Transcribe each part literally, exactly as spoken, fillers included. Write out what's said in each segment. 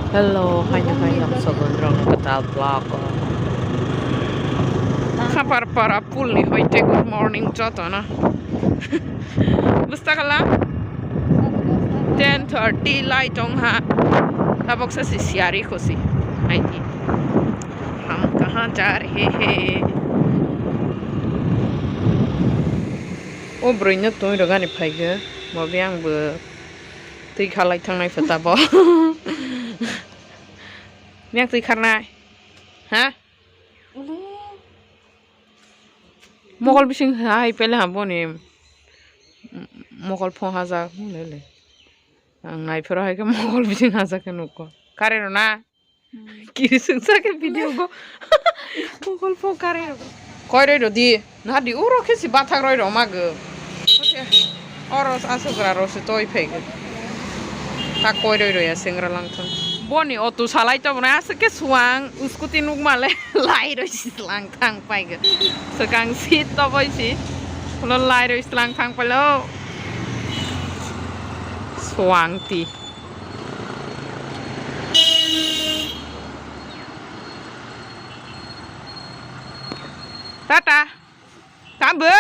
Hello, haino hai lamsogo norokno kwtal vlog o. Khapar para pool ni hoite good morning jotono. Busta kala ten thirty lai tong ha. Tabok sa si siari khosi. Haini. Hum kahan ja rahe hain? O bwrwino twi rwgani phaigo. Bo biyang bo twi khalai thangnai pha tabo. Biyang twi kharnai. Ha? Mokol bising hai pele ha boni. Mokol phung hajak lele. Ang naiphero hai khe mokol bising hajak khe nukgo. Kare rw na? Kiri sungsa khe video go. Mokol phung kare rw. Koi roi rw di. Na di uro khe si bathak roi rw mago. Oro aswk ra rw se toi phai go. Ta koi roi rw ya sengra lang thang. Boni auto salai to bwnai aswk khe suang scooty nuk male lai roi si lang thang pai go. Swkang seat to boi si. Ulo lai roi si lang thang pai lo. Suang ti. Tata. Tambo.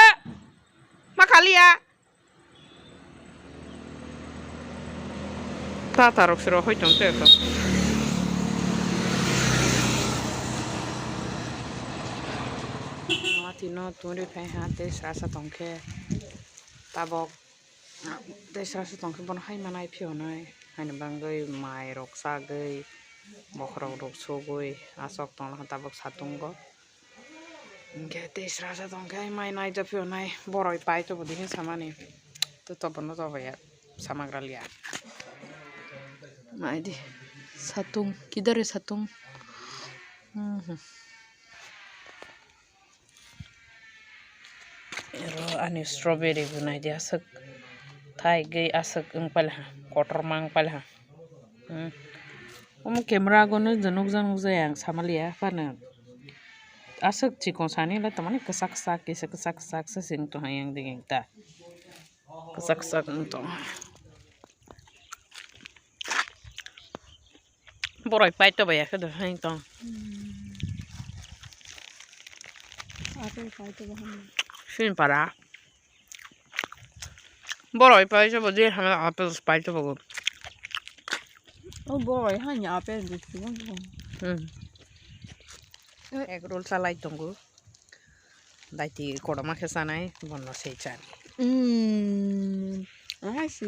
Ma khaliya. Tata rok se rohoi tong te to. Mati no turi phai ha te sasa tong khe tabok. Tei sraswk tong khe bono hai manai phiyonai haini bagwi mai rok chagwi bokhorok rok sugwi aswk tonglaha tabuk satungo. Hinkhe tei sraswk tong khe hai mai naijak phiyonai boroi pai tongodi hinsamani. Tei tobono toboya samagra liya. Naidi satung kidare satung. Mhm. Oro ani strawberry bo naidi aswk thaigwi aswk wng pailaha, kotorma wng pailaha. Hmm. Omo camera gono je nukjak nukjaya ang samaliya phano aswk chikon sani le tamani kwchak kwchak kisa kwchak kwchak se se wng tongha yang digi ta kwchak kwchak wng tongha. Boroi paito bai ya khe do hai tong. Hmm. Apple paito ba hwn. Sini para. Boroi paito ba de hana apple paito ba go. O boroi hani apple de. Hmm. Egg roll salai tongo. Daiti kotorma khe chanai, bono se chani. Mm. Aha, si.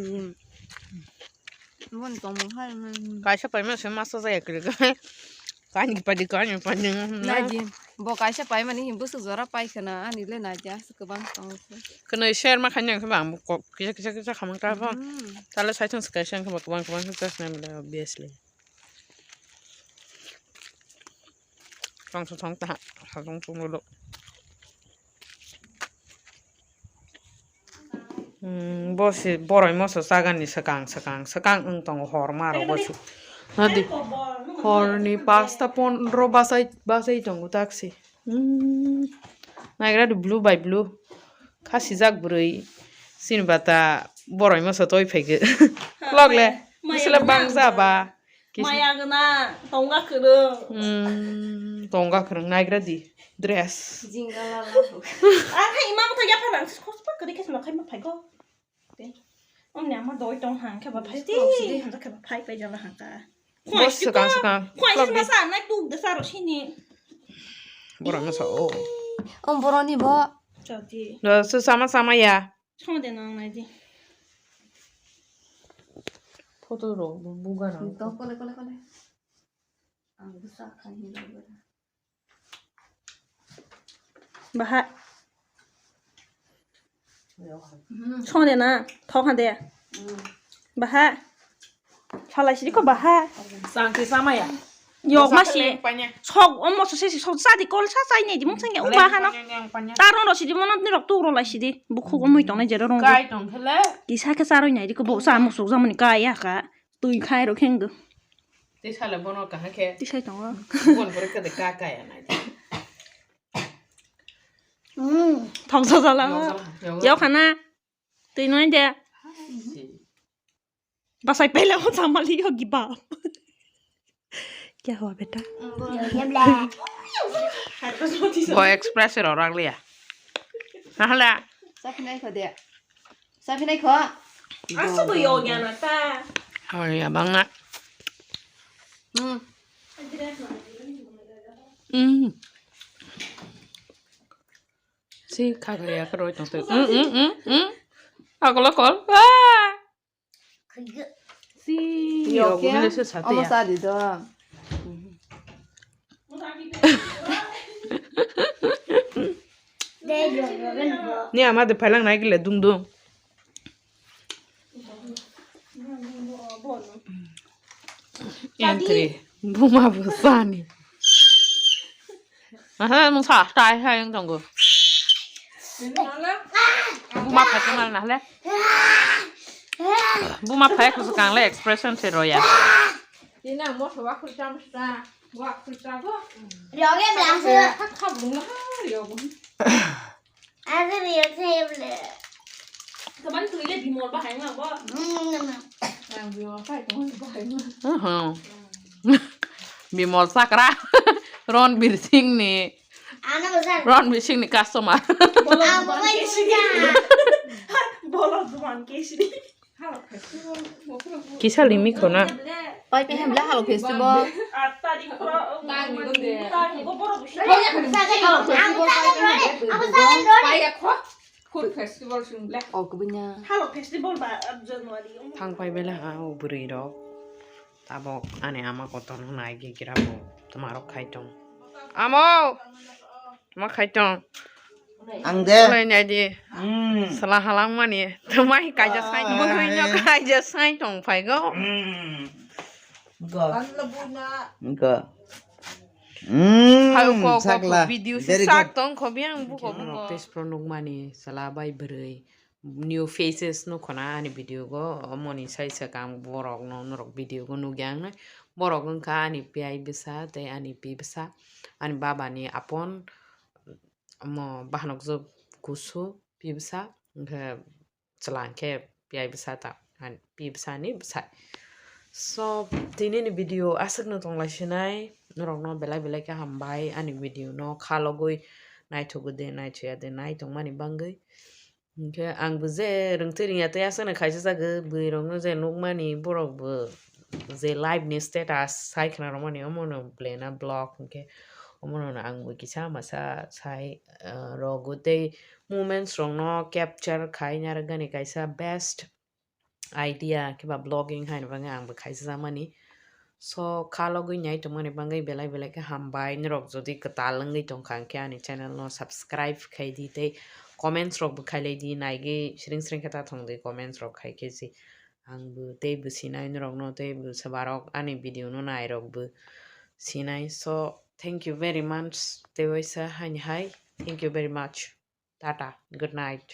Bon tongmo hai, mm. Kaisa paima se masa jaya kwrwi khe. Kani padi, kani padi. Naidi, bo kaisa paimani himbo se jora pai khna, ani le naidi, asa kwbang tongo. Khwnwi share ma khaina khe bang, kisa, kisa, kisa khamang ta bo. Mm. Tale saithong se kaisa khe kwbang, kwbang khe chasna mile, obviously. Tongsa tong ta, ha tong tong lo. Hmm, bo se boroi moso chagani swkang, swkang, swkang wng tongo hor ma rok bo se. Nadi, horni pasta pondro basai, basai tongo taksi. Hmm, naigra di blue by blue. Khasijak bwrwi. Sini bata boroi moso toi phaigo. Vlog le. Maya bisle gana. Bangja ba. Kis- Maya gana, tongga kwrwng. Hmm, tongga kwrwng, naigra di, dress. Jingala la. Ah, khai imam tho yapha rang, khospa kwrwi khe sma khai ma phai go. Te. Omni ama doi tong hang khe ba phai. Khospa sidi. Hamja khe ba phai pai jala hang ka. Bo swkang swkang. Khoi vlog sma di. Sa nai tuk de sa ro sini. Borok no sa o. Om boroni bo. Chati. Do su sama sama ya. Song de nang nai di. Photo rok bo buga rok. To kole, kole, kole. Ang bwsa khai ni rw. Baha. Hmm. Song de na, thok ha de. Hmm. Baha. Salai sidi ko baha. Sangti samaya. Yok masi. Sok omo so sesi sok sadi kol sa sai nei di mung sangya uba hano. Taron ro sidi mono ni rok tu ro lai sidi. Bukhuk omoi tongnai jero rong. Kai tong khele. Kisa khe charoi nai di ko bo sa musuk jamani kai ya ka. Twi khai ro kheng go. Tei sale bono kaham khe. Tei sai tongo. Bon pore kede ka kaya nai. Hmm, thok sa sala. Yok sala, yok. Yok khana. Twi noi de. Si. Basai pele mo samali yo giba. Kya hua beta? Bo express ro rang liya. Nahala. Sapinai kho de. Sapinai kho. Asa bo yo gana ta. Hoi abang na. Hmm. Hmm. Si kha kha ya karo tong te. Hmm hmm hmm hmm. Akol akol. Ah. Si. Yo ke. Omo sa di do. Ni ama de phalang nai gile dung dung. Entry. Buma bwsani. Aha, mung sa, tai hai yang tongo. Buma phai khe mal na le. Buma phai khe swkang le expression se roya. Tina mo sa wa khul cham sa. Wa khul cham go. Ryoge bla se. Kha kha bung na ha ryogo. Asa riyok se ble. Kaban twi le bimol bahai ma bo. Hmm, nama. Ang bimol phai tong bahai ma. Mhm. Bimol sakra. Ranbir Singh ni. Ano bosan. Ranbir Singh ni customer. Bolo duman kesini. Bolo duman kesini. Kisa limi khona. Pai pe hem le halo festival. Atta di pro. Halo festival pai pe. Pai ya kho. Food festival sung le. Oh, kubunya. Halo festival ba, ah, January. Thang pai bela ha o bwrwi rok. Tabok ani ama kotor no nai ge gira bo. Tuma rok khai tong. Amo! Tuma khai tong. Ang de. Lai nai di. Hmm. Sala halang mani. Tuma hi kaija sai. Ah. Bwrwi no kaija sai tong phai go. Hmm. Go. Go. Mm, hai ko, ko, sakla. Video si very sak good. Tong kho biang bu ko bu ko. Test pro nuk mani sala bai bwrwi. New faces nuk khona ani video go. Omoni sai sakang borok no norok video go nuk yang nai. Borok wngkha ani piyai bwsa tei ani pi bwsa. Ani baba ni apon, omo bahanok jwk kusu pi bwsa. Wngkha chwla hwnkhe piyai bwsa ta, ani pi bwsani bwsai. So, tinini video aswkno tonglaisonai, norokno belai belai khe hambai ani video no khalogwi naithogwi de, naithoya de, naitongmani bangwi. Hinkhe ang bo je rwngtwi rwngya tei aswkno khaisa jagwi, bwrwirokno je nukmani borok bo je live ni status sai khna rwmani omono belai na block hinkhe omono ang bo kisa masa sai, ah, rogo tei moments rokno capture khai narwkgani kaisa best idea khe ba vlogging haino bagwi ang bo khaisa jakmani. So, khalogwi nai tongmani bagwi belai belai khe hambai. Norok jodi kwtal wngwi tongkha hwnkhe ani channel no subscribe khai di tei comments rok bo khai lai di, naigwi sring sring khe ta thong di comments rok khai khe si. Ang bo tei bo sinai norokno tei bo swbarok ani video no nai rok bo sinai. So, thank you very much tei waisa haini hai. Thank you very much. Tata. Good night.